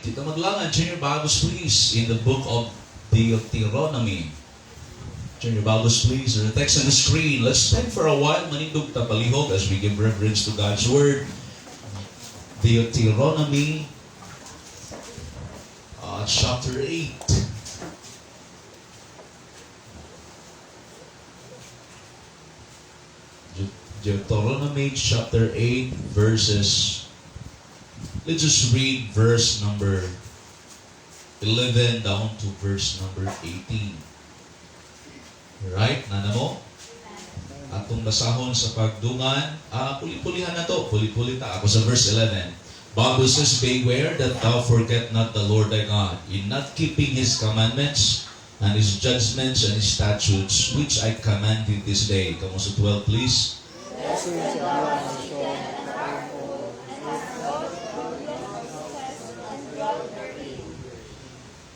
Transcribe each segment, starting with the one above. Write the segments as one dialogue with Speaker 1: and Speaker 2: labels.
Speaker 1: Dito maglangan, turn your Bibles, please, in the book of Deuteronomy. Turn your Bibles, please, to the text on the screen. Let's spend for a while, manindog ta palihog as we give reverence to God's Word. Deuteronomy chapter 8. Deuteronomy chapter 8 verses. Let's just read verse number 11 down to verse number 18. Right? Nana mo? Atong basahon sa pagdungan, puli-pulihan na to. Puli-puli ta. Ako sa verse 11. Bible says, "Beware that thou forget not the Lord thy God, in not keeping His commandments and His judgments and His statutes, which I command thee this day." Kamo sa 12, please.
Speaker 2: Blessings and honor.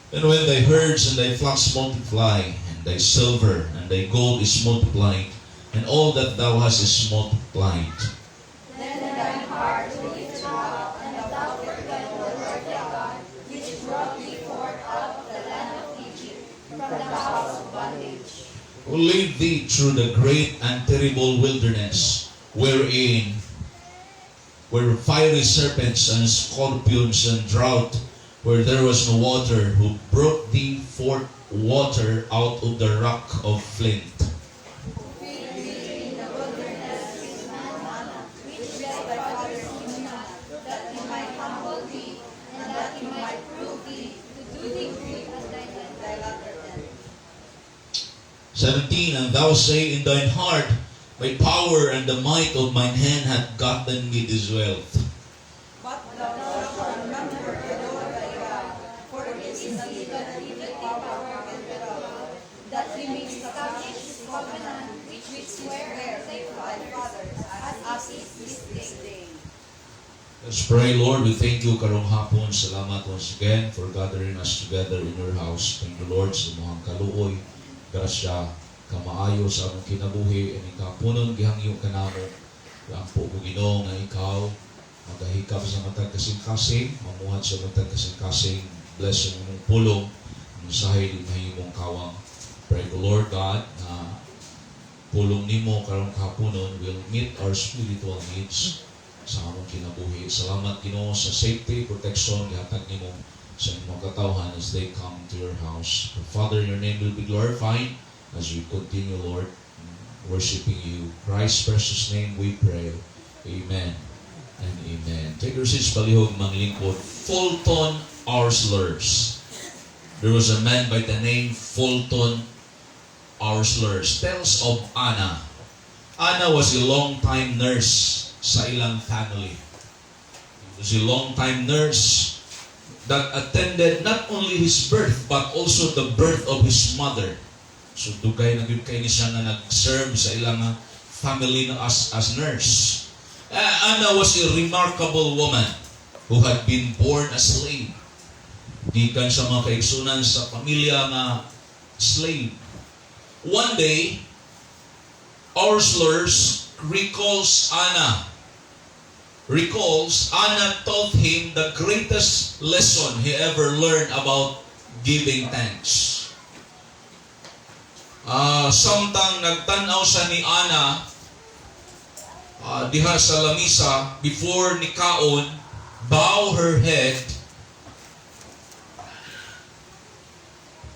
Speaker 1: "And when thy herds and thy flocks multiply, and thy silver and thy gold is multiplied, and all that thou hast is multiplied,
Speaker 3: Then thine heart will be lifted up, and thou forget the Lord thy God, which brought thee forth out of the land of Egypt, from the house of bondage.
Speaker 1: Who lead thee through the great and terrible wilderness, wherein were fiery serpents and scorpions and drought, where there was no water, who brought thee forth water out of the rock of flint."
Speaker 3: Feed thee in the wilderness with manna, which thy fathers knew not, that he might humble thee, and that he might prove thee, to do thee good at thy latter end.
Speaker 1: 17. "And thou say in thine heart, My power and the might of mine hand hath gotten me this wealth."
Speaker 2: But thou shalt remember the Lord thy God, for it is he that giveth thee power to get wealth,
Speaker 3: that he may establish his covenant, which he sware unto thy fathers, as it is this day.
Speaker 1: Let's pray. Lord, we thank you karong hapon. Salamat once again for gathering us together in your house. Thank you, Lord, sa imong kaluoy, grasya, kamaayo sa among kinabuhi, ining kahaponon gihangyo kanamo. Ampo ko, Ginoo, nga ikaw magahikap sa matag kasing-kasing, mamuhat sa matag kasing-kasing, bless ang imong pulong, mensahe di mahimong kawang. Pray ko, Lord God, na pulong nimo karong kahaponon will meet our spiritual needs sa among kinabuhi. Salamat, Ginoo, sa safety, protection gihatag nimo sa imong katawhan as they come to your house. Father, your name will be glorified as we continue, Lord, worshiping you. Christ's precious name we pray. Amen and amen. Take your seats palihog, manglingkod. Fulton Oursler. There was a man by the name Fulton Oursler. Tells of Anna. Anna was a long-time nurse sa ilang family. He was a long-time nurse that attended not only his birth but also the birth of his mother. So dugay na gyud kay ni siya nga nag-serve sa ilang family na as nurse. Anna was a remarkable woman who had been born a slave. Gikan sa mga kaigsunan sa pamilya nga slave. One day, Oursler recalls Anna taught him the greatest lesson he ever learned about giving thanks. Samtang nagtanaw sa ni Anna diha sa lamisa before ni kaon, bow her head,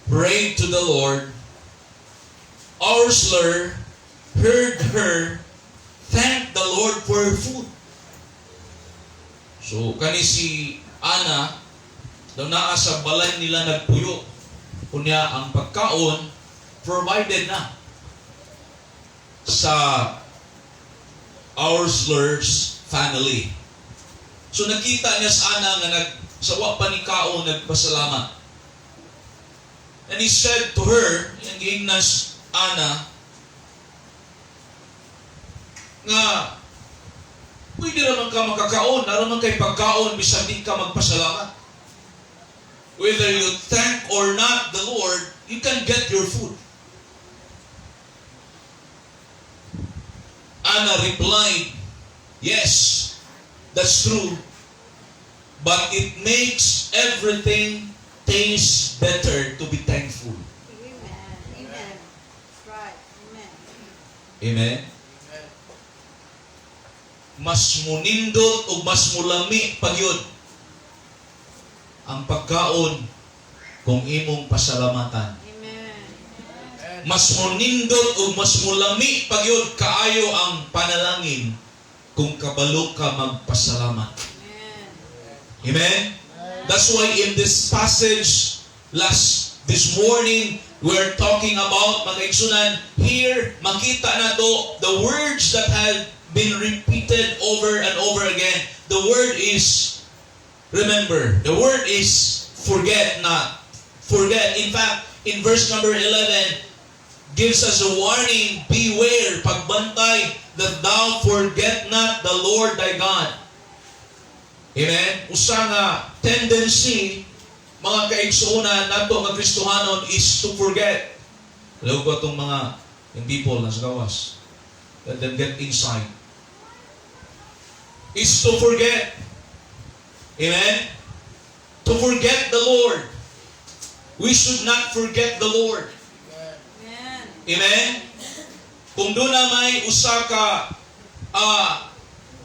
Speaker 1: prayed to the Lord, Oursler heard her thank the Lord for her food. So, kani si Ana, daw naa sa balay nila nagpuyo. Kunya, ang pagkaon, provided na sa Oursler's family. So nakita niya sa Ana nga nag sa wa pa ni kaon nagpasalamat. And he said to her, yung giingnas Ana, nga pwede raman ka makakaon, naa raman kay pagkaon bisan di ka magpasalamat. Whether you thank or not the Lord, you can get your food. Anna replied, "Yes, that's true. But it makes everything taste better to be thankful.
Speaker 2: Amen. Amen. That's right. Amen.
Speaker 1: Amen? Mas munindot o mas mulami pagyud ang pagkaon kung imong pasalamatan.
Speaker 2: Amen.
Speaker 1: Mas munindot o mas mulami pagyud kaayo ang panalangin kung kabalo ka magpasalamat.
Speaker 2: Amen.
Speaker 1: Amen? That's why in this passage last this morning, we're talking about, mga kaigsunan, here makita nato the words that have been repeated over and over again. The word is "remember." The word is "forget not." Forget. In fact, in verse number 11, gives us a warning, "Beware," pagbantay, "that thou forget not the Lord thy God." Amen? Usa nga tendency, mga kaigsuonan nato nga Kristohanon, is to forget. Alam ko itong mga yung people na sa gawas. Let them get inside. Is to forget. Amen? To forget the Lord. We should not forget the Lord.
Speaker 2: Amen.
Speaker 1: Amen? Kung duna may usa ka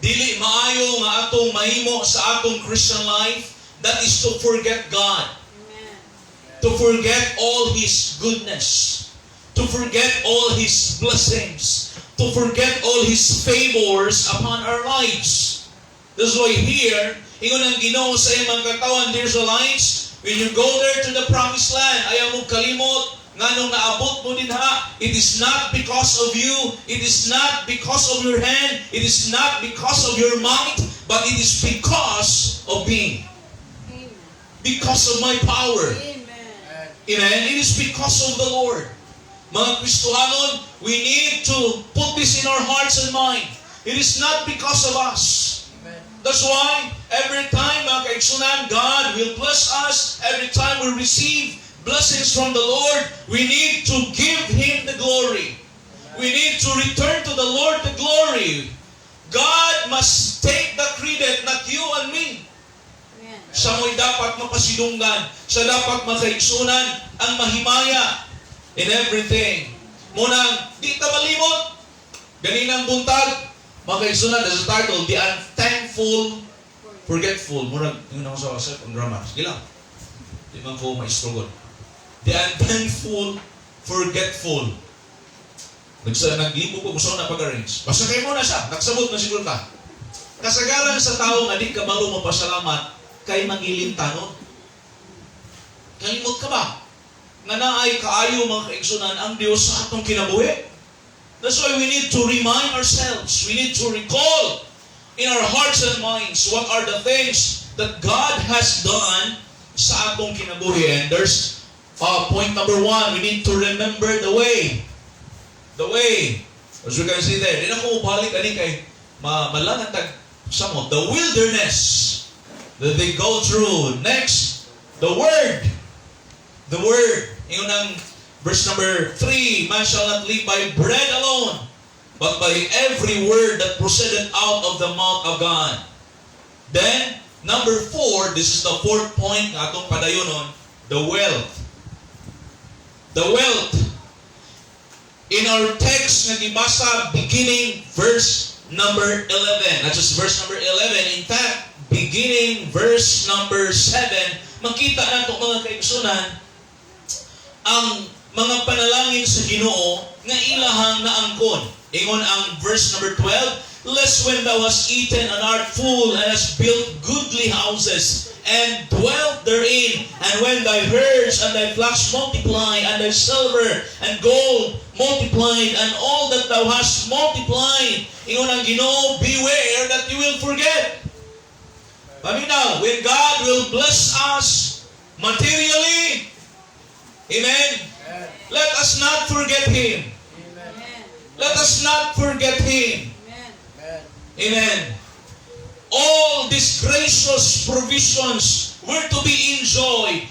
Speaker 1: dili maayo nga atong mahimo sa atong Christian life, that is to forget God.
Speaker 2: Amen.
Speaker 1: To forget all His goodness. To forget all His blessings. To forget all His favors upon our lives. That's why here, ingon ang Ginoo sa iyang mga katawhan, dear Israelites, when you go there to the promised land, ayaw mo kalimot, nganong naabot mo dinha, it is not because of you, it is not because of your hand, it is not because of your might, but it is because of me.
Speaker 2: Amen.
Speaker 1: Because of my power.
Speaker 2: Amen.
Speaker 1: Amen. It is because of the Lord. Mga Kristohanon, we need to put this in our hearts and mind. It is not because of us. That's why every time, mga kaigsunan, God will bless us. Every time we receive blessings from the Lord, we need to give Him the glory. We need to return to the Lord the glory. God must take the credit, not you and me.
Speaker 2: Amen.
Speaker 1: Siya mo'y dapat mapasidunggan. Siya dapat, mga kaigsunan, ang mahimaya in everything. Munang, di ta malimot. Ganinang buntag, mga kaigsunan, there's a title, "The Unthankful Forgetful." Murag, yun ako sa ang grammar. Sige lang. Di man ko ma-struggle. The Unthankful Forgetful. Naglibog ko kung saan na pag-arrange. Basta kayo muna siya. Nagsabot na siguro ka. Kasagaran sa tao nga di kabalo mapasalamat, kay mangilintanon. Kalimot ka ba nga naay kaayo, mga kaigsunan, ang Dios sa atong kinabuhi? That's why we need to remind ourselves. We need to recall in our hearts and minds what are the things that God has done sa atong kinabuhi. And there's point number one, we need to remember the way. The way. As we can see there, di na ko balik ani kay malangan tag samot. The wilderness that they go through. Next, the word. The word. Ingon ang verse number 3, "Man shall not live by bread alone, but by every word that proceeded out of the mouth of God." Then, number 4, this is the fourth point nga atong padayonon, the wealth. The wealth. In our text nga gibasa, beginning verse number 11. Not just verse number 11. In fact, beginning verse number 7, makita nato, mga kaigsunan, ang mga panalangin sa Ginoo nga ilahang naangkon. Ingon ang verse number 12, "Lest when thou hast eaten and art full and hast built goodly houses and dwelt therein, and when thy herds and thy flocks multiply, and thy silver and gold multiplied, and all that thou hast multiplied," ingon ang Ginoo, "beware that you will forget." Paminaw, when God will bless us materially, amen, let us not forget Him.
Speaker 2: Amen.
Speaker 1: Let us not forget Him.
Speaker 2: Amen.
Speaker 1: Amen. All these gracious provisions were to be enjoyed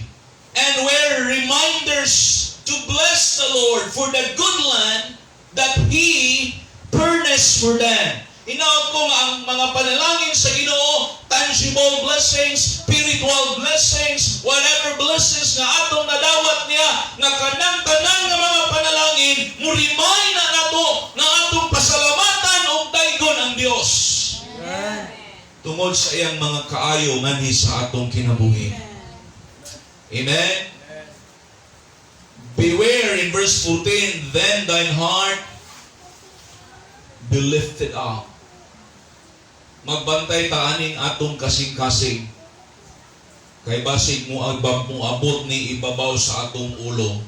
Speaker 1: and were reminders to bless the Lord for the good land that He furnished for them. Hinaot ko nga ang mga panalangin sa Ginoo, tangible blessings, spiritual blessings, whatever blessings nga atong nadawat niya, nga kanang tanan nga mga panalangin, mu-remind na nato nga atong pasalamatan og daygon ang Dios tungod sa iyang mga kaayo nganhi sa atong kinabuhi. Amen. Beware in verse 14, "Then thine heart be lifted up." Magbantay ta aning atong kasing-kasing. Kay basig mo agbab mo abot ni ibabaw sa atong ulo.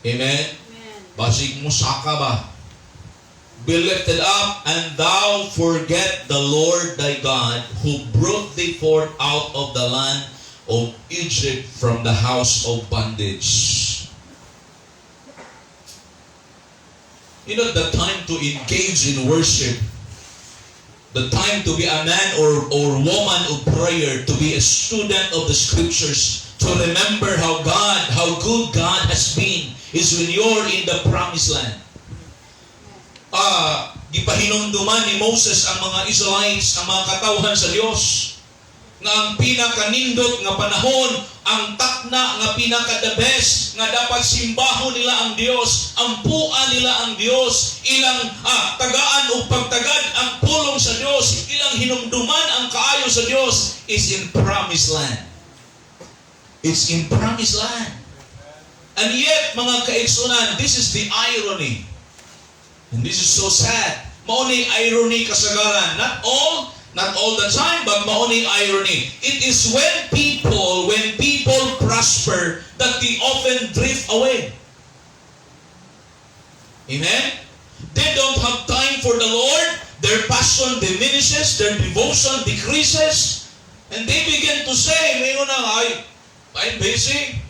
Speaker 1: Amen.
Speaker 3: Amen.
Speaker 1: Basig mo saka ba? "Be lifted up, and thou forget the Lord thy God, who brought thee forth out of the land of Egypt, from the house of bondage." The time to engage in worship, the time to be a man or woman of prayer, to be a student of the scriptures, to remember how good God has been, is when you're in the promised land. Gipahinumduman ni Moses ang mga Israelites, ang mga katawhan sa Dios, nga ang pinakanindot nga panahon, ang takna nga pinaka the best nga dapat simbahon nila ang Dios, ampuan nila ang Dios, ilang tagaan og pagtagad ang pulong sa Dios, ilang hinumduman ang kaayo sa Dios is in promised land. It's in promised land. And yet, mga kaigsunan, this is the irony. And this is so sad. Mao ni irony kasagaran. Not all the time, but mao ni irony. It is when people prosper that they often drift away. Amen? They don't have time for the Lord. Their passion diminishes, their devotion decreases. And they begin to say, may na, "Ay, I'm busy.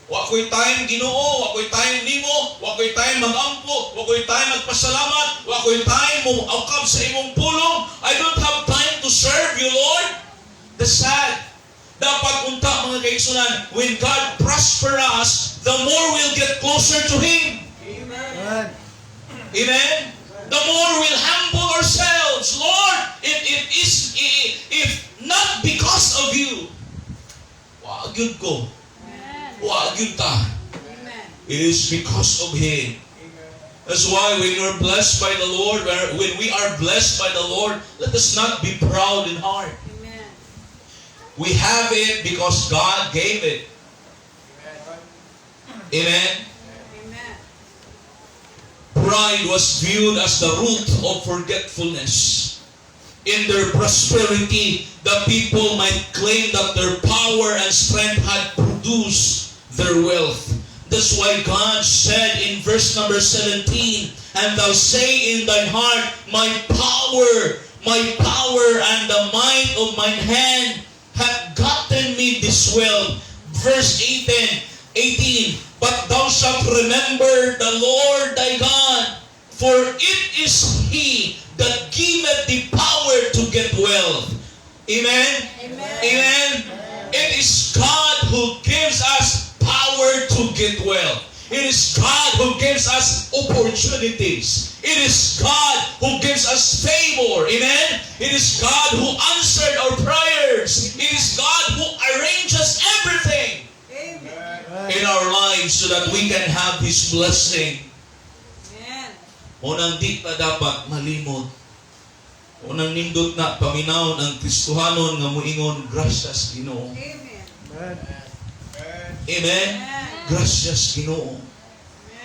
Speaker 1: Wa ko'y time, Ginoo, wa ko'y time nimo, wa ko'y time magampo, wa ko'y time magpasalamat, wa ko'y time mo akab sa imong pulong. I don't have time to serve you, Lord." The sad. Dapat unta, mga kaigsunan, when God prosper us, the more we'll get closer to Him.
Speaker 2: Amen.
Speaker 1: Amen? The more we'll humble ourselves. "Lord, if not because of you, wa gyud ko.
Speaker 3: Amen.
Speaker 1: Wa gyud ta."
Speaker 3: Amen.
Speaker 1: It is because of Him. That's why when you're blessed by the Lord, when we are blessed by the Lord, let us not be proud in heart.
Speaker 3: Amen.
Speaker 1: We have it because God gave it. Amen.
Speaker 3: Amen.
Speaker 1: Pride was viewed as the root of forgetfulness. In their prosperity, the people might claim that their power and strength had produced their wealth. That's why God said in verse number 17, "And thou say in thine heart, 'My power, my power, and the might of mine hand hath gotten me this wealth.'" Verse 18, 18, "But thou shalt remember the Lord thy God, for it is He that giveth thee power to get wealth." Amen?
Speaker 2: Amen.
Speaker 1: Amen? It is God who gives us power to get wealth. It is God who gives us opportunities. It is God who gives us favor. Amen? It is God who answered our prayers. It is God who arranges everything
Speaker 2: Amen.
Speaker 1: In our lives so that we can have His blessing.
Speaker 2: Amen.
Speaker 1: Mao nang di ta dapat malimot. Mao nang nindot na paminawon ang Kristohanon nga muingon, "Gracias, Ginoo."
Speaker 2: Amen.
Speaker 1: Amen? Gracias, Ginoo.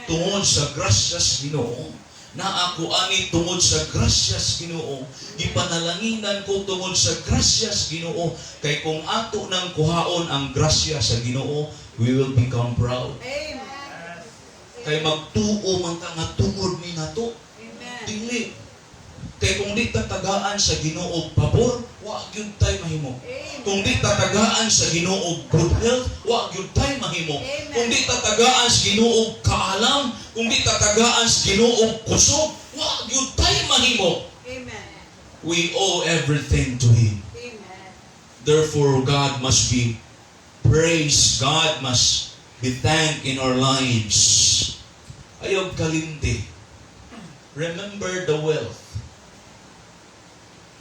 Speaker 1: Tungod sa gracias, Ginoo. Na ako ani tungod sa gracias, Ginoo. Gipanalanginan ko tungod sa gracias, Ginoo. Kay kung ato nang kuhaon ang grasya sa Ginoo, we will become proud.
Speaker 2: Amen.
Speaker 1: Kay magtuo man ka nga tungod ni nato.
Speaker 2: Amen.
Speaker 1: Dili. Kay kung di tatagaan sa Ginoo pabor, wa gyud tay mahimo.
Speaker 2: Amen.
Speaker 1: Kung di tatagaan sa Ginoo good health, wa gyud tay mahimo.
Speaker 2: Amen.
Speaker 1: Kung di tatagaan sa Ginoo kaalam, kung di tatagaan sa Ginoo kusog, wa gyud tay mahimo.
Speaker 2: Amen.
Speaker 1: We owe everything to Him.
Speaker 2: Amen.
Speaker 1: Therefore, God must be praised. God must be thanked in our lives. Ayaw kalimti. Remember the wealth.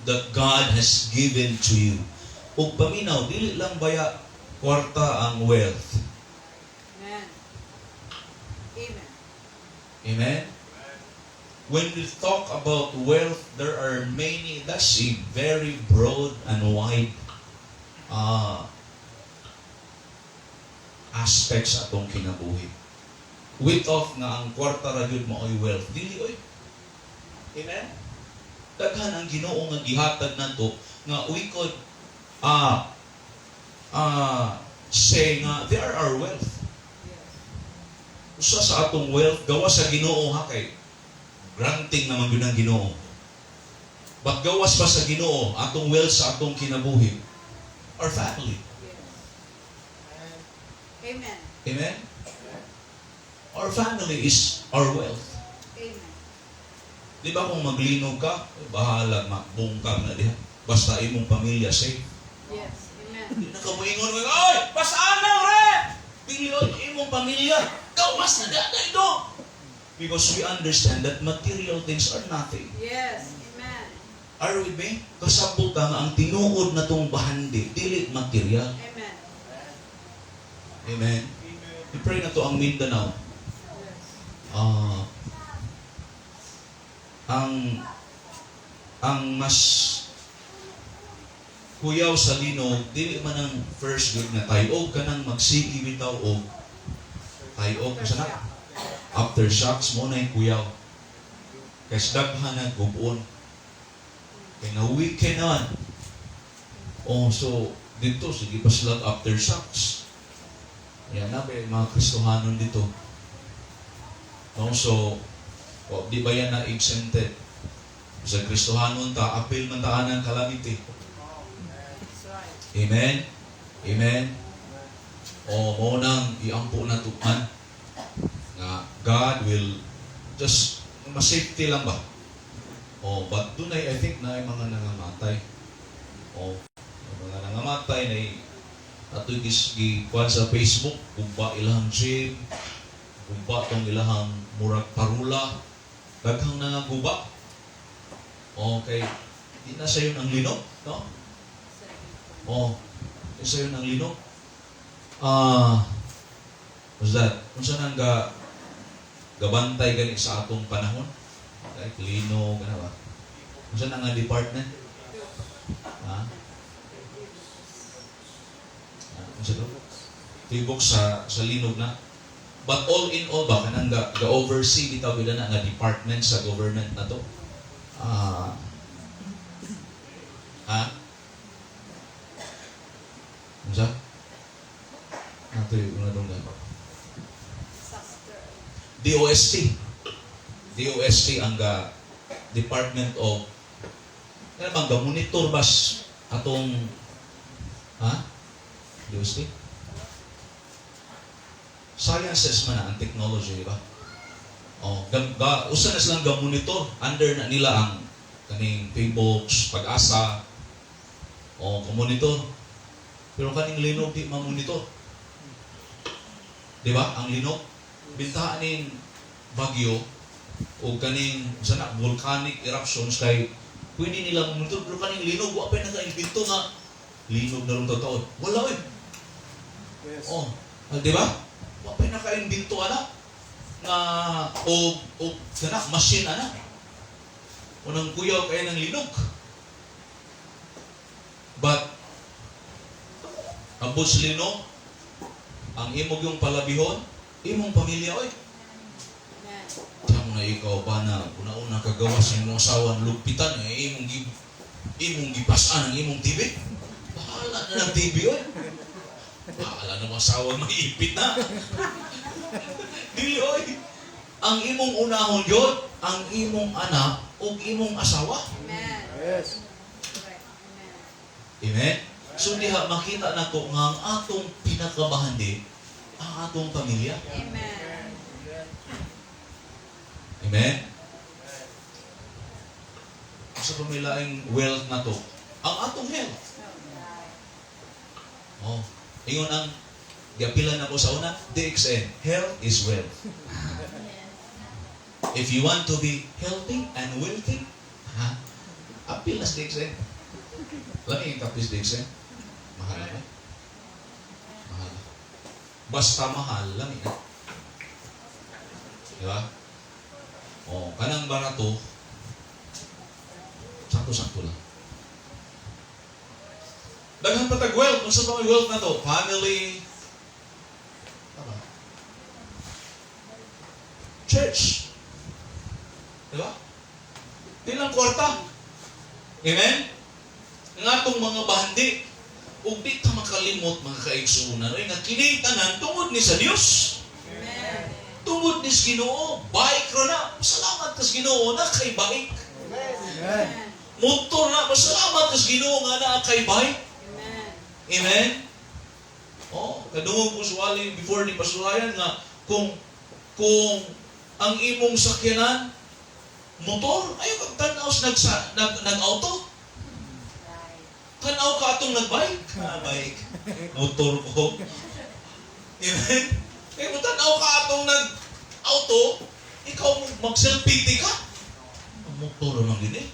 Speaker 1: that God has given to you. Ug paminaw, dili lang baya kwarta ang wealth.
Speaker 2: Amen. Amen.
Speaker 1: Amen? When we talk about wealth, there are many, that's a very broad and wide aspects atong kinabuhi. We thought nga ang kwarta ra gyud mao'y wealth. Dili oy. Amen? Daghan ang Ginoo nga gihatag nato nga we could say nga they are our wealth. Usa sa atong wealth gawas sa Ginoo ha, kay granting naman gyud ang Ginoo. But gawas pa sa Ginoo, atong wealth sa atong kinabuhi, our family.
Speaker 2: Yes. Amen.
Speaker 1: Amen? Our family is our wealth.
Speaker 2: Amen.
Speaker 1: Di ba kung maglinog ka, eh, bahala, mabungkag na diha. Basta imong pamilya safe.
Speaker 2: Yes. Amen.
Speaker 1: Di na ka moingon, "Oy, pasaan na, re! Dili oy, imong pamilya. Gawas na diha ito." Because we understand that material things are nothing.
Speaker 2: Yes. Amen.
Speaker 1: Are you with me? Kasabot ka nga ang tinuod na tong bahandi, dili material.
Speaker 2: Amen.
Speaker 1: Amen. I-pray na to ang Mindanao. Ah, ang mas kuyaw sa linog, dili man ang first good nga tay-og, kanang magsigi bitaw og tay-og sa na aftershocks mo na yung kuyaw kay sa daghan na gubon kay na weekend naman. Oh, so dito sige pa sila aftershocks yan na ba yung mga Kristohanon dito, no? So o, di ba yan na exempted sa Kristohanon ta, apil man ta anang calamity.
Speaker 2: That's right.
Speaker 1: Amen? Amen? O mo nang iampo na tuman nga God will just ma-safety lang ba? Oh, but dunay, I think na mga nangamatay. Oh, may mga nangamatay na atoy gis gikuan sa Facebook, guba ilahang gym, guba tong ilahang murag parula, daghang nangaguba. Okay, di na sayon ang linog, no? Oh, di sayon ang linog. Ah, what's that? Unsa nang ga gabantay gani sa atong panahon? Like linog, ano ba? Unsa na nga department? Ha? Ah, unsa to? Tibok sa linog na. But all in all ba, kanang ga oversee bitaw gyud na nga department sa government na to? Ah. Ha? Unsa? Nato yung una dong.
Speaker 2: Disaster.
Speaker 1: DOST. DOST ang ga Department of ano bang ga monitor bas atong, ha? DOST? Sciences man na ang technology, di ba? Oh, ga, usa na silang ga monitor, under na nila ang kaning PBOX, PAGASA. Oh, monitor. Pero kaning linog di ma-monitor. Di ba? Ang linog bintahan ning bagyo o kaning sa na volcanic eruptions kay pwede nila monitor, pero kaning linog wa pa naka-invento nga linog na ron totoo. Wala eh. Oh, ah, di ba? Wa pa naka-invento ana nga o kana machine ana. Unang kuyaw kay ng linog. But ambot sa linog, ang imong yung palabihon, imong pamilya oy.
Speaker 2: Amen.
Speaker 1: Tiyan mo na ikaw ba na una-una kagawa sa imong asawa lugpitan eh, imong gipasan ang imong TV. Bahala na ng TV oy. Bahala na mo asawa, maipit na. Dili oy. Ang imong unahon yun, ang imong anak ug imong asawa.
Speaker 2: Amen.
Speaker 4: Yes.
Speaker 2: Correct. Amen.
Speaker 1: Amen? So diha makita nato nga ang atong pinakabahandi ang atong pamilya.
Speaker 2: Amen.
Speaker 1: Amen? Sa pamilaing wealth na to, ang atong health. Oh, ingon ang giapilan nako sa una, DXN, health is wealth. If you want to be healthy and wealthy, ha, apil Apil na sa DXN. Lami yung kape sa DXN. Mahal na ba? Mahal na. Basta mahal, lami na. Di ba? O, kanang barato, sakto-sakto lang. Daghan pa tag wealth. Unsa pa may wealth na to? Family. Tama. Church. Di ba? Di lang kwarta. Amen? Nga atong mga bahandi, ug di ta makalimot, mga kaigsuonan, ay nga kini tanan tungod ni sa Dios.
Speaker 2: Amen.
Speaker 1: Tungod ni sa Ginoo, bike ra na. Salamat ka sa Ginoo na kay bike.
Speaker 4: Amen.
Speaker 1: Motor na, pasalamat ka sa Ginoo nga naa kay bike.
Speaker 2: Amen.
Speaker 1: Amen? Oh, kadungog ko suwali before ni pasulayan nga kung ang imong sakyanan motor, ayaw kag tan-aw sa nag nag-auto. Tan-aw ka atong nagbike. Ah, bike. Motor ko. Amen? Kaya kung tan-aw ka atong nag-auto, ikaw mag-self-pity ka. Ang motor lang din eh.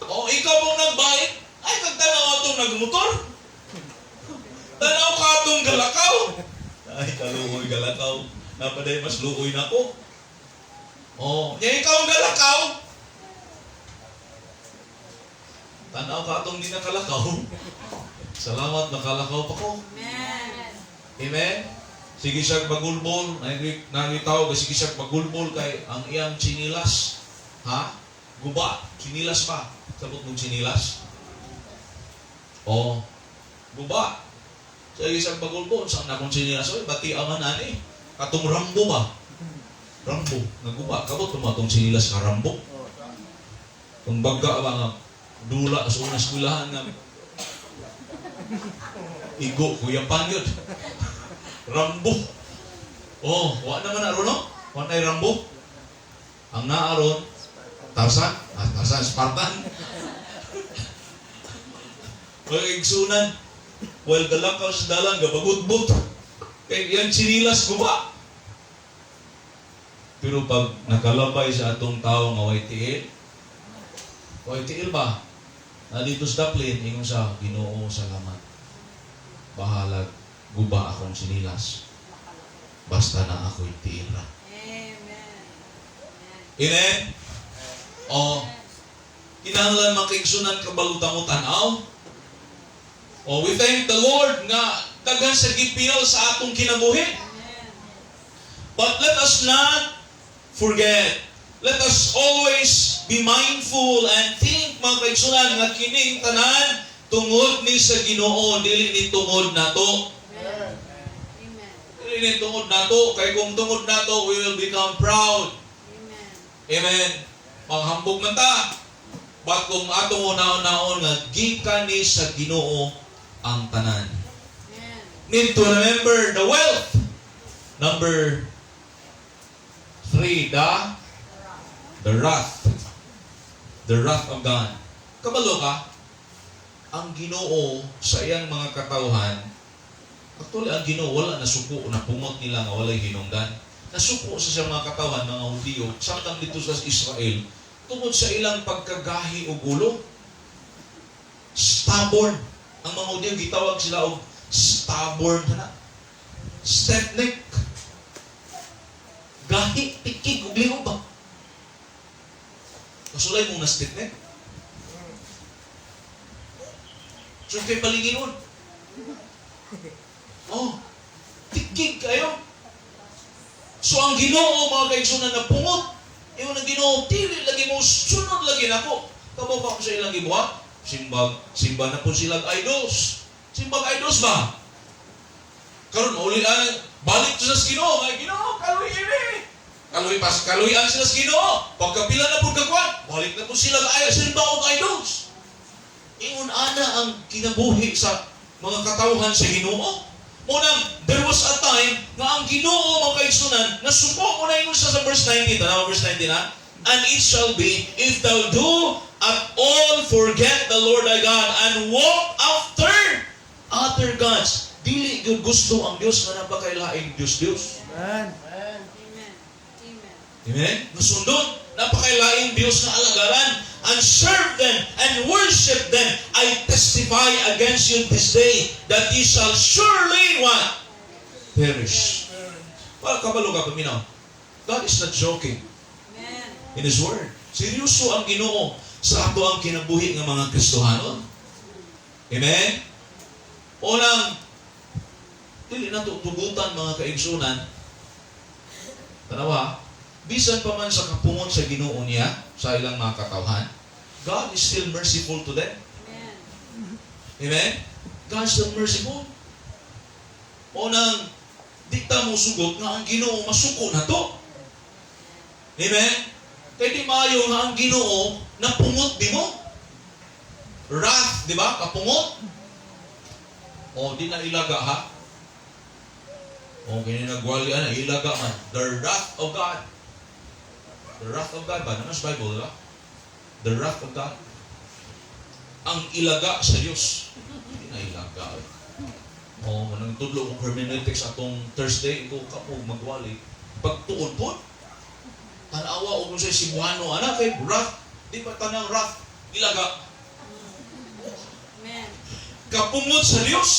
Speaker 1: O, ikaw mong nagbike, ay kag tan-aw atong nagmotor. Tanaw ka atong galakaw. Ay, kaluoy galakaw. Napaday mas luoy na ko. Oh, nya ikaw ang galakaw. Tanaw ka atong di nakalakaw. Salamat, nakalakaw pa ko.
Speaker 2: Amen.
Speaker 1: Amen? Sige siya bagulbol, nangitaw, sige siya bagulbol kay ang iyang chinilas. Ha? Guba, chinilas pa. Sabot mong chinilas? Oh, guba. Sige siya bagulbol, saan na akong chinilas? Oy, bati aman ani. Katong Rambo ba? Rambo, naguba. Kabot mo atong chinilas nga Rambo. Kung baga ba nga, dula sa unang eskwelahan nga, igo, kuya yun. Rambo. Oh, wa naman aron, no? Wa na'y Rambo. Ang naaron, Tarzan, ah, Tarzan, Spartan. Mga igsunan, while galakaw sa dalan, gabagutbot. Kay yan chinilas guba. Pero pag nakalabay sa atong tao nga way tiil, way tiil ba? Na dito sa daplin, ingon sa Ginoo, salamat. Bahalag, guba akong sinilas. Basta na ako'y tiil ra.
Speaker 2: Amen.
Speaker 1: Amen? O, kinahanglan makiigsunan kabalo ta mo tanaw. O, we thank the Lord nga daghan sa gipil sa atong kinabuhi.
Speaker 2: Amen.
Speaker 1: But let us not forget. Let us always be mindful and think, mga kaigsunan, nga kining tanan tungod ni sa Ginoo, dili ni tungod nato.
Speaker 2: Amen. Amen.
Speaker 1: Dili ni tungod nato, kay kung tungod nato, we will become proud.
Speaker 2: Amen.
Speaker 1: Amen. Manghambog man ta. But kung atong una-unaon nga gikan ni sa Ginoo ang tanan.
Speaker 2: Amen.
Speaker 1: Need to remember the wealth. Number 3, the wrath. The wrath of God. Kabalo ka, ang Ginoo sa iyang mga katawhan, actually ang Ginoo wala nasuko na pungot nila nga walay hinungdan. Nasuko sa siyang mga katawhan, mga Hudiyo, samtang dito sa Israel, tungod sa ilang pagkagahi og ulo. Stubborn. Ang mga Hudiyo, gitawag sila og stubborn na. Stiff neck. Gahi, tikig, ug liog ba? Kasulay mong na stiff neck. So kay palinginon. Oh, tikig kayo. So ang Ginoo, mga kaigsunan, na pungot. Ingon ang Ginoo, dili lagi mo sunod lagi nako. Kamo pa ko sa ilang gibuhat. Simbag, simba na po silang idols. Simbag idols ba? Karon mauli ang balik sa Ginoo, nga Ginoo, kaluy ini. Kaluy pas kaluyan sila sa Ginoo. Pagkapila na po kagwan, balik na po sila ay simba og idols. Ingon ana ang kinabuhi sa mga katawhan sa Ginoo. Munang, there was a time nga ang Ginoo, mga kaigsunan, nasuko mo na ingon siya sa verse 19. Tanawa verse 19 ha? "And it shall be, if thou do at all forget the Lord thy God and walk after other gods." Dili gyud gusto ang Dios nga napakailaing Dios Dios.
Speaker 4: Amen.
Speaker 2: Amen. Amen.
Speaker 1: Amen? Nasundot, napakailaing Dios nga alagaran. and serve them and worship them, I testify against you this day that ye shall surely what? Perish. Well, kabalo ka, paminaw. God is not joking
Speaker 2: Amen.
Speaker 1: in His Word. Seryoso ang Ginoo sa ato ang kinabuhi ng mga Kristohanon. Amen? Unang, dili na tugutan, mga kaigsunan, tanawa, bisan pa man sa kapungot sa Ginoo niya, sa ilang mga katawhan, God is still merciful to them.
Speaker 2: Amen.
Speaker 1: Amen? God is still merciful. Unang, di ta mo sugot nga ang Ginoo masuko na to. Amen? Kay di maayo nga ang Ginoo napungot di mo. Wrath, di ba? Kapungot. O, di na ilaga ha. O, kini nagwali na, ilaga man. The wrath of God. The wrath of God ba? Naman sa Bible, di ba? The wrath of God. Ang ilaga sa Diyos. Hindi na ilaga. Eh. O, nang tudlo kong hermeneutics atong Thursday, ko kapog magwali. Pagtuon po, tanawa og sa Cebuano, ana kay wrath, di ba tanang wrath, ilaga.
Speaker 2: Amen.
Speaker 1: Kapungot sa Dios,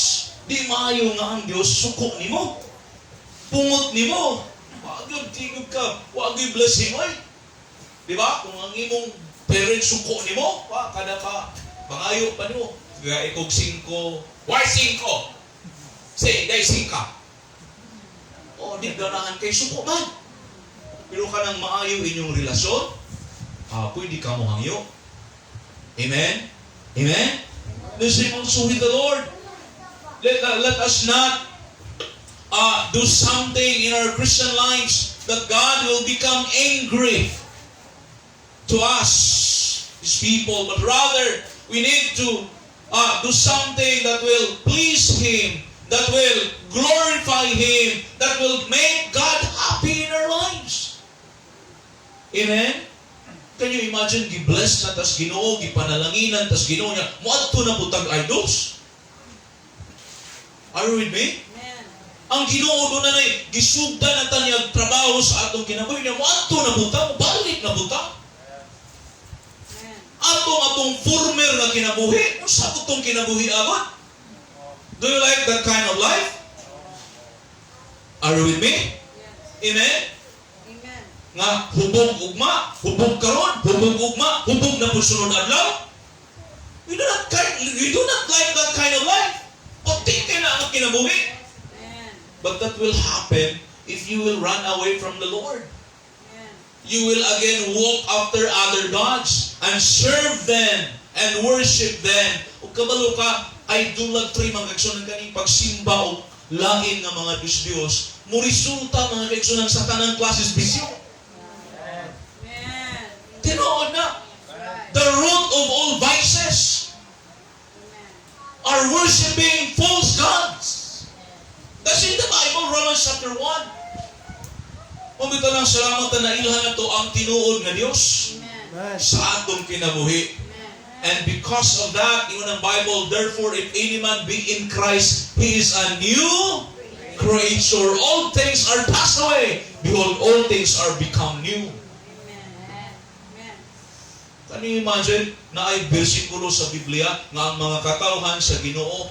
Speaker 1: di maayo nga ang Dios suko nimo. Pungot nimo. Wa gyud tingog ka, wa gyud blessing oy. Di ba? Kung ang imong parents suko nimo, wa kada ka pangayo pa nimo. Gaya ikog singko, why singko? Say, day singka. O, di ganahan kay suko man. Pero kanang maayo inyong relasyon, pwede ka mo hangyo. Amen? Amen? The same also with the Lord. Let us not do something in our Christian lives that God will become angry to us, His people, but rather we need to do something that will please Him, that will glorify Him, that will make God happy in our lives. Amen? Can you imagine, gi-bless na tas Ginoo, gipanalanginan tas Ginoo niya, moadto na pud tag idols? Are you with me?
Speaker 2: Amen.
Speaker 1: Ang Ginoo doon na nay gisugda na ta niya trabaho sa atong kinabuhi niya, moadto na pud ta, balik na pud ta.
Speaker 2: Amen.
Speaker 1: Atong former nga kinabuhi, unsa atong kinabuhi abot? Do you like that kind of life? Are you with me?
Speaker 2: Yes.
Speaker 1: Amen?
Speaker 2: Amen.
Speaker 1: Nga hubog ugma, hubog karon, hubog ugma, hubog na pud sunod adlaw. We do not like that kind of life. Puti kay na ang kinabuhi.
Speaker 2: Amen.
Speaker 1: But that will happen if you will run away from the Lord.
Speaker 2: Amen.
Speaker 1: You will again walk after other gods and serve them and worship them. Ug kabalo ka, idolatry, mga kaigsunan, kaning pagsimba og lain nga mga Diyos-Diyos, mo resulta, mga kaigsunan, sa tanang klases bisyo.
Speaker 2: Amen.
Speaker 1: Tinuod na.
Speaker 2: Right.
Speaker 1: The root of all vices
Speaker 2: Amen.
Speaker 1: are worshiping false gods. That's in the Bible, Romans chapter 1. Mao lang salamat na nailhan nato ang tinuod nga Dios
Speaker 2: Amen.
Speaker 1: sa atong kinabuhi.
Speaker 2: Amen.
Speaker 1: And because of that, ingon ang Bible, "Therefore, if any man be in Christ, he is a new creature. All things are passed away. Behold, all things are become new."
Speaker 2: Amen. Amen.
Speaker 1: Can you imagine na ay bersikulo sa Biblia nga ang mga katawhan sa Ginoo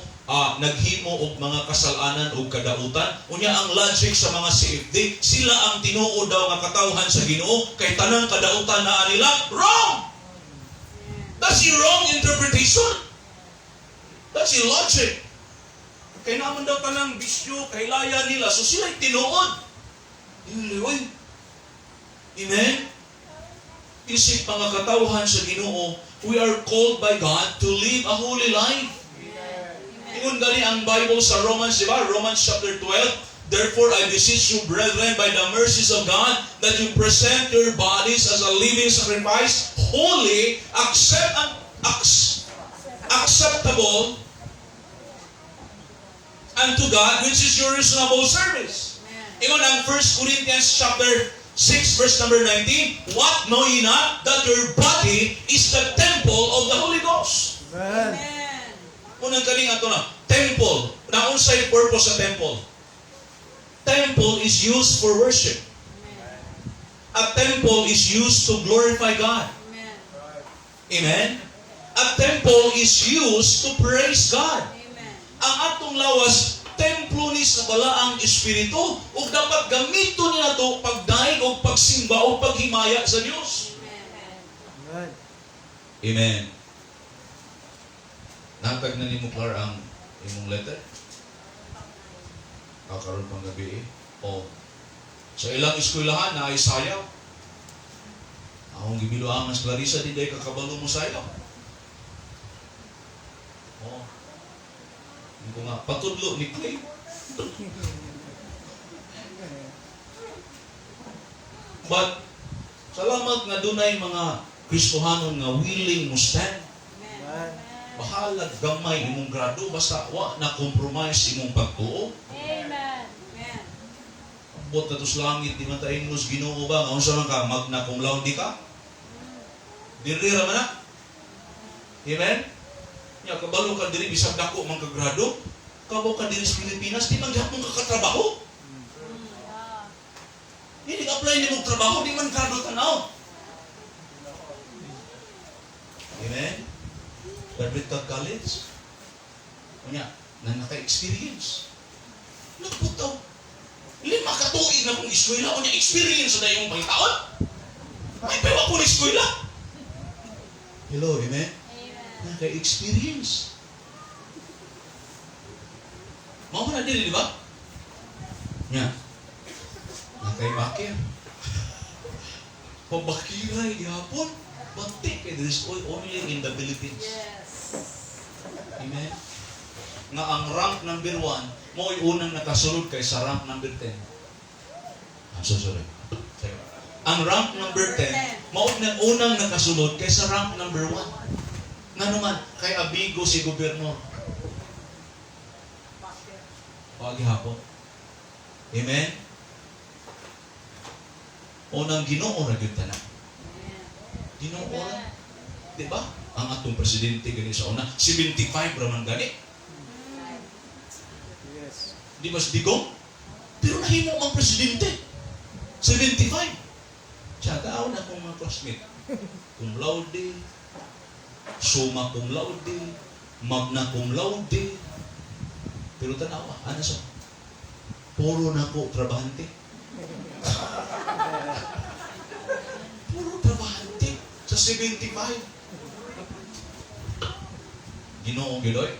Speaker 1: naghimo og mga kasalanan og kadautan? Unya ang logic sa mga CFD, sila ang tinuod daw nga katawhan sa Ginoo kay tanang kadautan na nila. Wrong! That's a wrong interpretation. That's a logic. Kay naman daw tanang bisyo, kahilaya nila, so sila'y tinuod. Uy. Amen? Isip mga katawhan sa Ginoo, we are called by God to live a holy life. Ingon gani ang Bible sa Romans, di ba? Romans chapter 12, "Therefore I beseech you, brethren, by the mercies of God, that you present your bodies as a living sacrifice, holy, acceptable unto God, which is your reasonable service."
Speaker 2: Amen.
Speaker 1: Ingon ang 1 Corinthians chapter 6 verse number 19, "What, know ye not that your body is the temple of the Holy Ghost?"
Speaker 4: Amen.
Speaker 2: Amen.
Speaker 1: Unang kaning ato na, temple. Naunsay purpose sa temple? Temple is used for worship.
Speaker 2: Amen.
Speaker 1: A temple is used to glorify God.
Speaker 2: Amen.
Speaker 1: Amen? A temple is used to praise God.
Speaker 2: Amen.
Speaker 1: Ang atong lawas, templo ni sa balaang espiritu ug dapat gamiton ni nato pagdaig og pagsimba o paghimaya sa Dios.
Speaker 2: Amen.
Speaker 4: Amen.
Speaker 1: Amen. Natag na nimo, Clar, ang imong letter? Kakaroon pang gabi eh. O. Sa ilang eskwelahan na ay sayaw. Akong gibiluangan sa Clarissa, di day kakabalo mo sayaw. O. Hindi ko nga, patudlo ni Clay. But, salamat nga dunay mga Kristohanon nga willing mo stand.
Speaker 2: Amen.
Speaker 4: Amen.
Speaker 1: Bahalag gamay imong grado, basta wa na compromise imong pagtuo.
Speaker 3: Amen.
Speaker 2: Amen.
Speaker 1: Ambot na to sa langit, di man ta ingnos Ginoo ba nga unsa man ka, magna cum laude ka? Diri ra man na. Amen? Nya kabalo ka diri bisag dako man ka grado, kabalo ka diri sa Pilipinas, di man gihapon ka katrabaho.
Speaker 3: Yeah.
Speaker 1: Hindi apply nimo og trabaho, di man grado tanaw. Amen? Graduate ka college. Unya, na naka-experience. Nagputaw. 5 ka tuig na kong eskwela, unya experience na yung pangitaon. May pewa ko na eskwela. Hello, amen?
Speaker 3: Amen.
Speaker 1: Naka-experience. Mao man na dili, di ba? Nya. Nakay bakir. Pabakiray gihapon. Bati kay this is only in the Philippines.
Speaker 2: Yes.
Speaker 1: Amen? Nga ang rank number 1, mo'y unang nakasulod kay sa rank number 10. I'm so sorry. Sorry. Ang rank number 10, mao na unang nakasulod kay sa rank number 1. Nga naman, kay abigo si gobernador. Pagi hapon. Amen? Unang Ginoo ra gyud tanan.
Speaker 2: Amen.
Speaker 1: Ginoo ra. Di ba? Ang atong presidente gani sa una, 75 ra man gani.
Speaker 4: Yes.
Speaker 1: Di ba si Digong? Pero nahimo mang presidente. 75. Siya, tao na akong mga classmate. Cum laude, summa cum laude, magna cum laude. Pero tanawa, ano sa? Puro na ko trabahante. Puro trabahante sa 75. Ginoo gyud oy.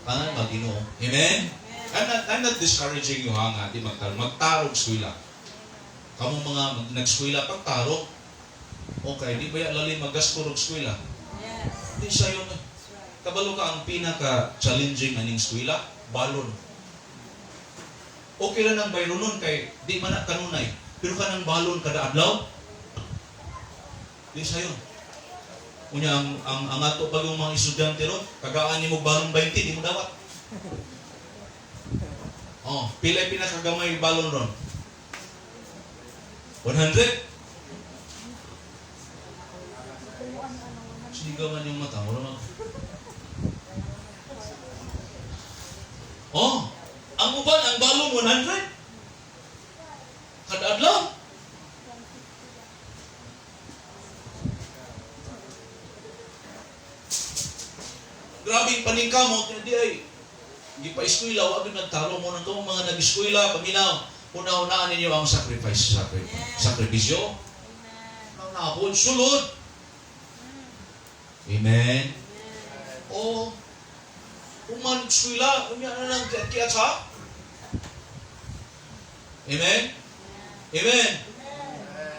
Speaker 1: Tanan ba Ginoo? Amen. I'm not discouraging you ha nga di magtarong. Magtarong eskwela. Kamo mga nag-eskwela pagtarong. Okay, di ba ya lalim maggasto og eskwela?
Speaker 2: Yes.
Speaker 1: Di sayo na.
Speaker 2: That's right.
Speaker 1: Kabalo ka ang pinaka-challenging aning eskwela, balon. Okay lang ang bayronon kay di man na kanunay. Pero kanang balon kada adlaw, di sayo. Unya ang ato pag yung mga estudyante ron, kagaan nimo balon 20, di mo dawat. Oh, pila pinakagamay balon ron? 100? Siga man yung mata, wala man. Oh, ang uban, ang balon 100. Kada adlaw. Grabe yung paningkamot, di ay gipa-eskwela, wa gyud nagtalo mo nang mga nag-eskwela, paminaw, una-unaan ninyo ang sacrifice, sacrifice, sakripisyo.
Speaker 3: Amen.
Speaker 1: Nahapon, sulod. Amen. O, human eskwela, unya na lang kiat sa. Amen? Amen?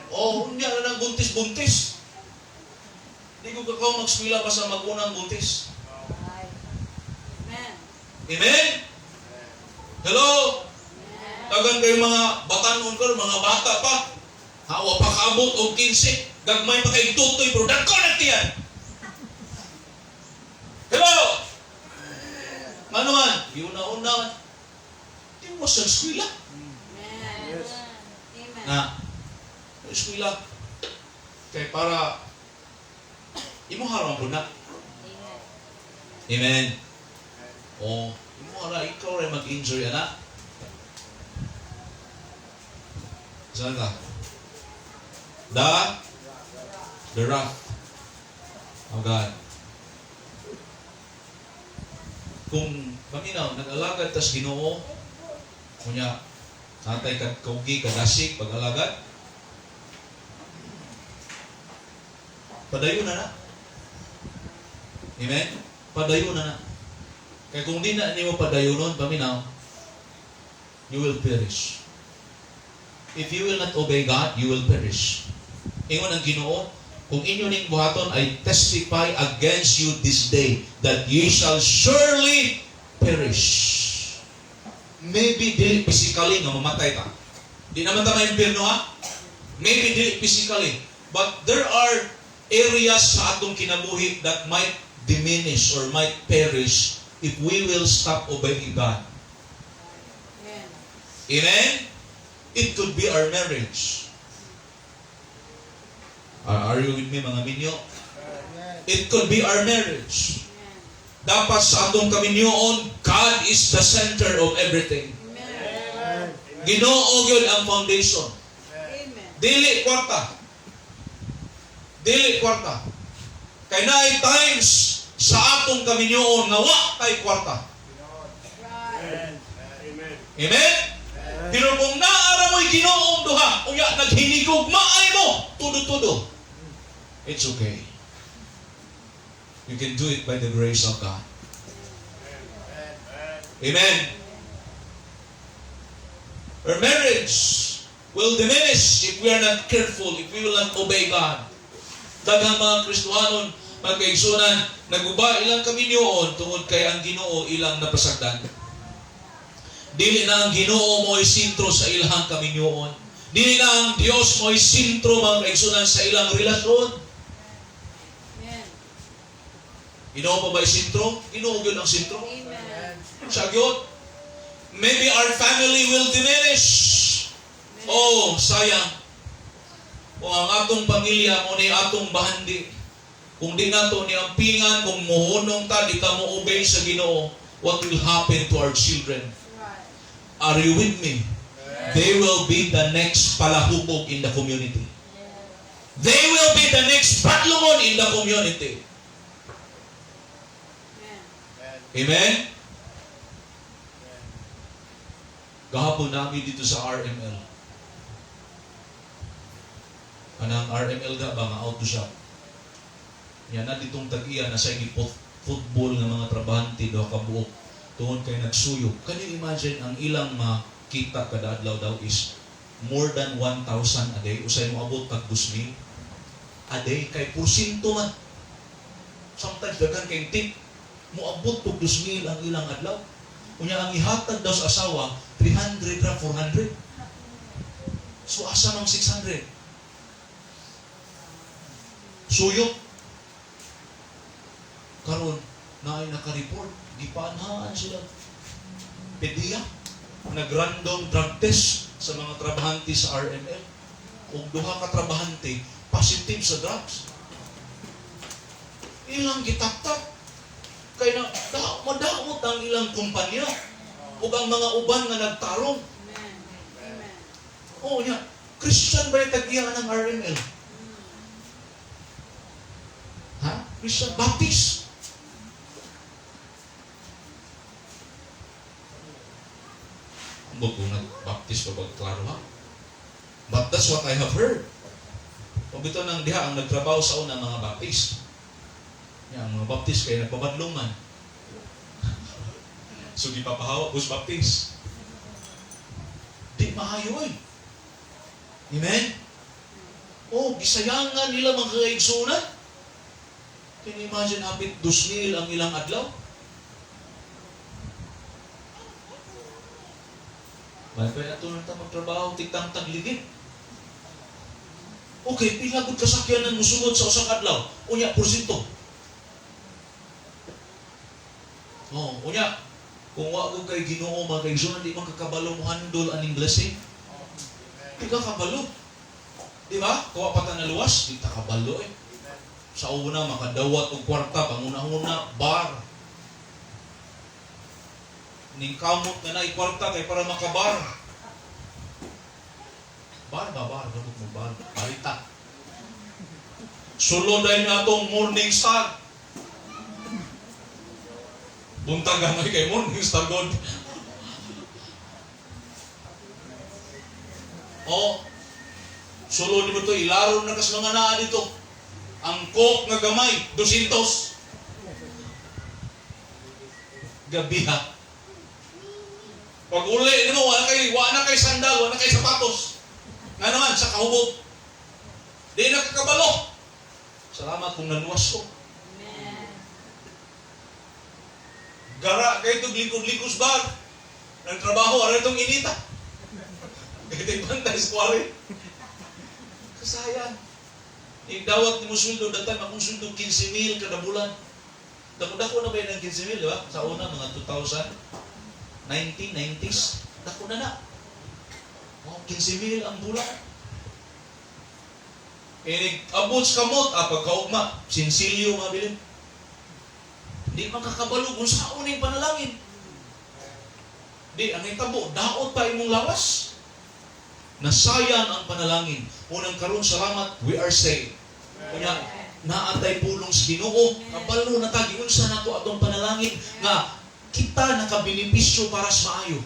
Speaker 1: O, unya na lang buntis-buntis. Di ko kakaw mag-eskwela pa sa magunang buntis.
Speaker 2: Right. Amen.
Speaker 1: Amen? Hello? Tagan kayo mga batanon ko, mga bata pa. Hawa pa kaabot og 15. Gagmay pa kay tutoy, pero dagko nagtiyan. Hello? Ngano man? Giuna-una man. Di mo sa eskwela.
Speaker 2: Amen.
Speaker 4: Yes.
Speaker 2: Amen.
Speaker 1: Na, eskwela. Kay para imo harang po na.
Speaker 3: Amen.
Speaker 1: Amen. O, imo ara ikaw rin mag-enjoy ana. Saan ka? The wrath. of God. Kung paminaw, nag-alagad tas Ginoo, kunya, natay kat kaugi kadasig pag-alagad, padayon na na. Amen? Padayon na na. Kaya kung di na nimo padayonon, paminaw, you will perish. If you will not obey God, you will perish. Ingon ang Ginoo, kung inyo ning buhaton, I testify against you this day that ye shall surely perish. Maybe dili physically nga mamatay ka. Di naman ta maimpirno, ha? Maybe dili physically. But there are areas sa atong kinabuhi that might diminish or might perish if we will stop obeying God.
Speaker 2: Amen.
Speaker 1: Amen? It could be our marriage. Are you with me, mga minyo? It could be our marriage.
Speaker 2: Amen.
Speaker 1: Dapat sa atong kaminyoon, God is the center of everything.
Speaker 2: Amen.
Speaker 1: Ginoo gyud ang foundation.
Speaker 2: Amen.
Speaker 1: Dili kwarta. Dili kwarta. Kay naay times sa atong kaminyoon nga wa kay kwarta. Amen? Pero kung naara mo'y Ginoong duha, unya naghinigugmaay mo, tudo-tudo. It's okay. You can do it by the grace of God. Amen. Our marriage will diminish if we are not careful, if we will not obey God. Daghang mga Kristohanon, mga kaigsunan, naguba ilang kaminyoon tungod kay ang Ginoo ilang napasagdan. Dili na ang Ginoo mo'y sentro sa ilang kaminyoon. Dili na ang Dios mo'y sentro, mga kaigsunan, sa ilang relasyon.
Speaker 2: Amen.
Speaker 1: Ginoo pa ba'y sentro? Ginoo gyud ang sentro.
Speaker 2: Amen.
Speaker 1: Siya gyud. Maybe our family will diminish. Oh, sayang. Kung ang atong pamilya mo ni atong bahandi, kung di nato ni ampingan, kung muhunong ta, di ta mo obey sa Ginoo, what will happen to our children?
Speaker 2: Right.
Speaker 1: Are you with me? They will be the next palahubog in the community. They will be the next badlungon in the community.
Speaker 2: Amen.
Speaker 1: Amen? Gahapon namin dito sa RML. Anang RML ga ba nga auto shop. Yan na ditong tag-iya na sa football nga mga trabahante, duha ka buok tungod kay nagsuyok. Can you imagine, ang ilang makita kada adlaw daw is more than 1,000 a day, usay mo abot tag 2,000 a day kay porsyento man. Sometimes daghan kay tip, moabot og 2,000 ang ilang adlaw. Unya ang ihatag daw sa asawa 300 ra, 400. So asa mang 600? Suyok. Karon naay naka-report, gipaanhaan sila. PDEA, nag-random drug test sa mga trabahante sa RML. Ug duha ka trabahante positive sa drugs. Ilang gitaptap. Kay na da, madaot ang ilang kumpanya ug ang mga uban nga nagtarong.
Speaker 2: Amen. Amen.
Speaker 1: Oo niya. Christian ba yung tag-iya ng RML? Ha? Christian? Baptist? Ambot kung nag-Baptist pa ba, klaro ha? But that's what I have heard. O bitaw nang diha ang nagtrabaho sa una mga Baptist. Ya, ang mga Baptist kay nagpabadlong man. So gipapahawa ko sa Baptist. Di maayo eh. Amen? Oh, gisayangan nila, mga kaigsunan. Can you imagine, hapit 2,000 ang ilang adlaw? May pa nato ta magtrabaho tigtang tagligid. Okay, pila gud kasakyanan musugod sa usa ka adlaw? Unya porsyento. Oh, unya kung wa ko kay Ginoo, mga kaigsunan, di man kakabalo mo handle aning blessing. Di ka kabalo. Di ba? Kung wa pa ta naluwas, di ta kabalo eh. Sa una, makadawat og kwarta, panguna-una, bar. Ning kamot na na kwarta kay para makabar. Bar ba, bar? Gamot mo bar. Barita. Sulod ay atong Morning Star. Buntag gamay kay Morning Star God. Oh, sulod mo to, ilaro na kas mga naa dito. Ang Coke nga gamay, 200. Gabi ha. Pag uli nimo, wala kay sandal, wala kay sapatos. Nga naman, sa kahubog. Di na kakabalo. Salamat kung naluwas ko.
Speaker 3: Amen.
Speaker 1: Gara kay itong likod-likos bar. Ng trabaho, ara itong inita. Kahit bantay sa kwari. Kasayang. Igdawat ni mo sweldo, that time akong sweldo 15 mil kada bulan. Dako-dako na ba yun ang 15 mil, di ba? Sa una, mga 2000, 1990s, dako na na. Oh, 15 mil ang bulan. Inig, abot sa kamot, pagkaugma, sinsilyo mga bilin. Di makakabalo kung saan yung panalangin. Di, ang hitabo, daot pa imong lawas. Nasayang ang panalangin. Unang karon, salamat, we are saved. Unya, naatay pulong sa Ginoo, kabalo na ta giunsa nato atong panalangin nga kita nakabenepisyo para sa maayo.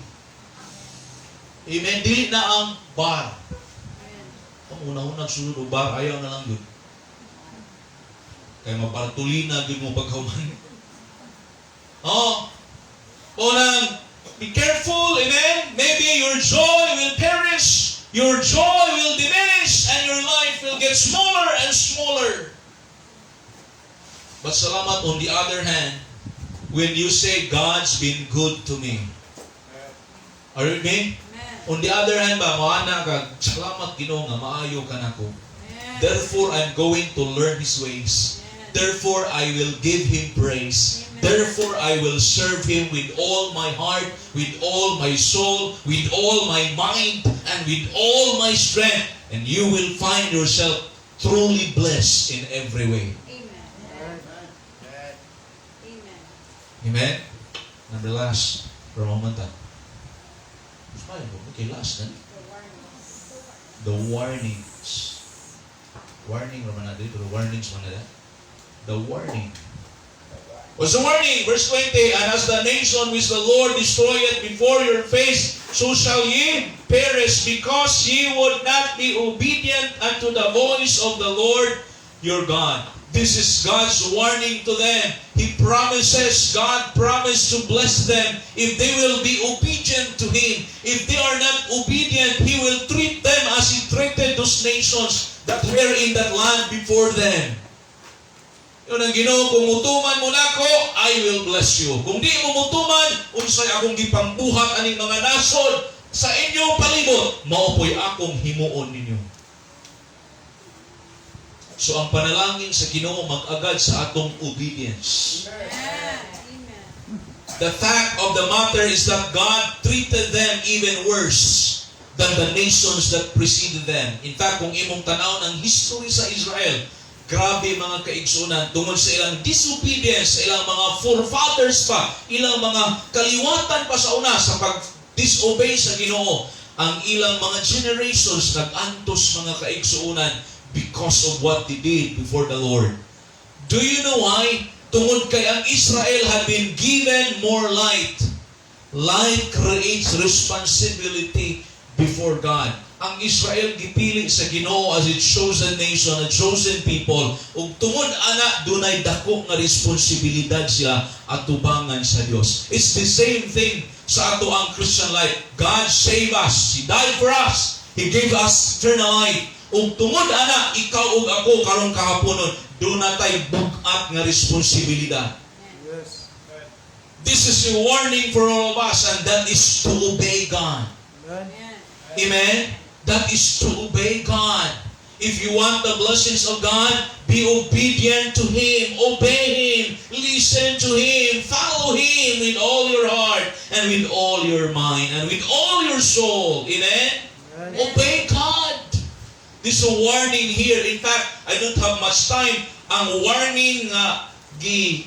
Speaker 1: Amen. Dili na ang bar. Ang una-una sulod og bar, ayaw na lang yun. Kay mabartulina gyud mo pagkahuman. Oh. Unang, be careful, amen? Maybe your joy will perish, your joy will diminish, and your life will get smaller and smaller. But salamat, on the other hand, when you say, "God's been good to me." Are you with me?
Speaker 2: Amen.
Speaker 1: On the other hand ba, moana ka, "Salamat Ginoo nga maayo ka nako.
Speaker 2: Amen.
Speaker 1: Therefore, I'm going to learn His ways.
Speaker 2: Amen.
Speaker 1: Therefore, I will give Him praise.
Speaker 2: Amen.
Speaker 1: Therefore, I will serve Him with all my heart, with all my soul, with all my mind, and with all my strength." And you will find yourself truly blessed in every way.
Speaker 3: Amen. Amen.
Speaker 1: Amen? Number last, for a moment. Ah. Smile mo. Okay, last then.
Speaker 3: The warnings.
Speaker 1: The warnings. Warning, raman na dito. The warnings man na. The warning. What's the warning? Verse 20, "And as the nation which the Lord destroyed before your face, so shall ye perish, because ye would not be obedient unto the voice of the Lord your God." This is God's warning to them. He promises, God promised to bless them if they will be obedient to Him. If they are not obedient, He will treat them as He treated those nations that were in that land before them. Ingon ang Ginoo, "Kung mutuman mo nako, I will bless you. Kung di mo mutuman, unsay akong gipambuhat aning mga nasod sa inyong palibot, mao po'y akong himuon ninyo." So ang panalangin sa Ginoo mag-agad sa atong obedience.
Speaker 3: Amen. Amen.
Speaker 1: The fact of the matter is that God treated them even worse than the nations that preceded them. In fact, kung imong tanaw ng history sa Israel, grabe, mga kaigsunan, tungod sa ilang disobedience, sa ilang mga forefathers pa, ilang mga kaliwatan pa sa una sa pag-disobey sa Ginoo, ang ilang mga generations nag-antos, mga kaigsuunan, because of what they did before the Lord. Do you know why? Tungod kay ang Israel had been given more light. Light creates responsibility before God. Ang Israel gipili sa Ginoo as its chosen nation, a chosen people. Ug tungod ana, dunay dako nga responsibilidad sila atubangan sa Dios. It's the same thing sa ato ang Christian life. God save us. He died for us. He gave us eternal life. Ug tungod ana, ikaw ug ako karong kahaponon, duna tay bug-at nga responsibilidad. This is a warning for all of us, and that is to obey God.
Speaker 4: Amen.
Speaker 3: Amen.
Speaker 1: Amen? That is to obey God. If you want the blessings of God, be obedient to Him. Obey Him. Listen to Him. Follow Him with all your heart and with all your mind and with all your soul. Amen?
Speaker 4: Amen.
Speaker 1: Obey God. This is a warning here. In fact, I don't have much time. Ang warning nga gi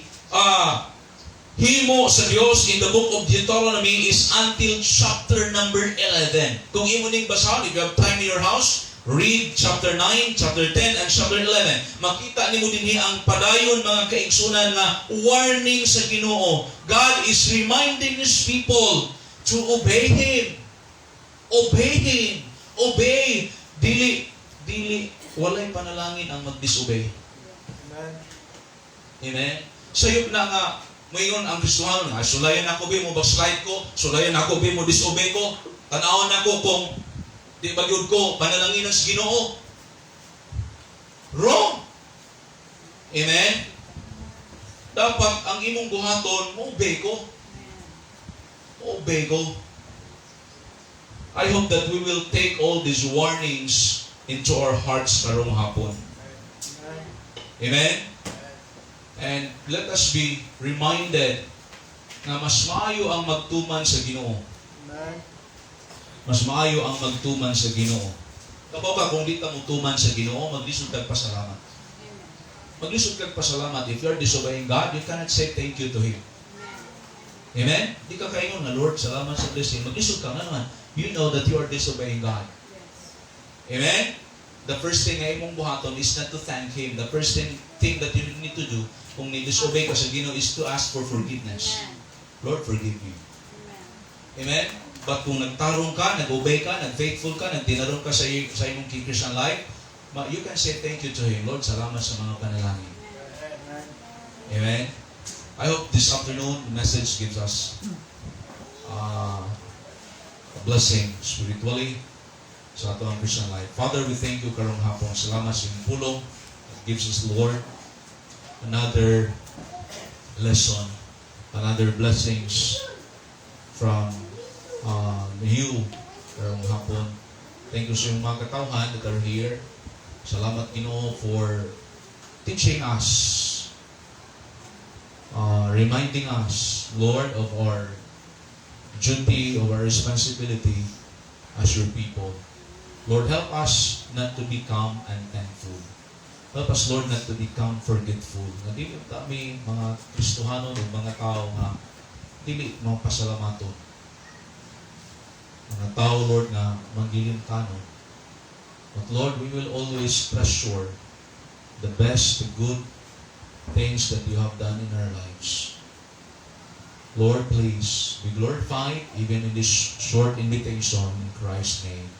Speaker 1: himo sa Dios in the book of Deuteronomy is until chapter number 11. Kung imo ning basahon, if you have time in your house, Read chapter 9, chapter 10, and chapter 11. Makita nimo dinhi ang padayon, mga kaigsunan, nga warning sa Ginoo. God is reminding His people to obey Him. Obey Him. Obey. Dili, dili, walay panalangin ang mag-disobey.
Speaker 4: Amen.
Speaker 1: Amen? Sayop na nga, moingon ang Kristohano nga, "Sulayan ako bi, mo backslide ko, sulayan ako bi, mo disobey ko, tanawon ako kung di ba gyud ko panalangin sa Ginoo." Wrong! Amen? Dapat ang imong buhaton, mo obey ko. Mo obey ko. I hope that we will take all these warnings into our hearts karong hapon.
Speaker 4: Amen.
Speaker 1: Amen? And let us be reminded na mas maayo ang magtuman sa Ginoo.
Speaker 4: Amen.
Speaker 1: Mas maayo ang magtuman sa Ginoo. Kabaw ka kung di ka motuman sa Ginoo, maglisod kag pasalamat. Maglisod kag pasalamat. If you are disobeying God, you cannot say thank you to Him. Amen? Di ka kaingon nga, "Lord, salamat sa blessing." Maglisod ka nga naman. You know that you are disobeying God. Amen? The first thing nga imong buhaton is not to thank Him. The first thing that you need to do kung ni-disobey ka sa Ginoo is to ask for forgiveness. "Lord, forgive me." Amen? But kung nagtarong ka, nag-obey ka, nag-faithful ka, nagtinarong ka sa imong Christian life, you can say thank you to Him. "Lord, salamat sa mga panalangin."
Speaker 4: Amen.
Speaker 1: Amen? I hope this afternoon the message gives us a blessing spiritually sa ato ang Christian life. Father, we thank you karong hapon. Salamat sa iyong pulong that gives us, Lord, another lesson, another blessings from you karong hapon. Thank you sa iyong mga katawhan that are here. Salamat, Ginoo, for teaching us, reminding us, Lord, of our duty, of our responsibility as your people. Lord, help us not to become unthankful. Help us, Lord, not to become forgetful. Nga dili kami mga Kristohano o mga tao nga dili mga pasalamaton. Mga tao, Lord, nga manggilimtanon. But Lord, we will always treasure the best, the good things that you have done in our lives. Lord, please be glorified even in this short invitation in Christ's name.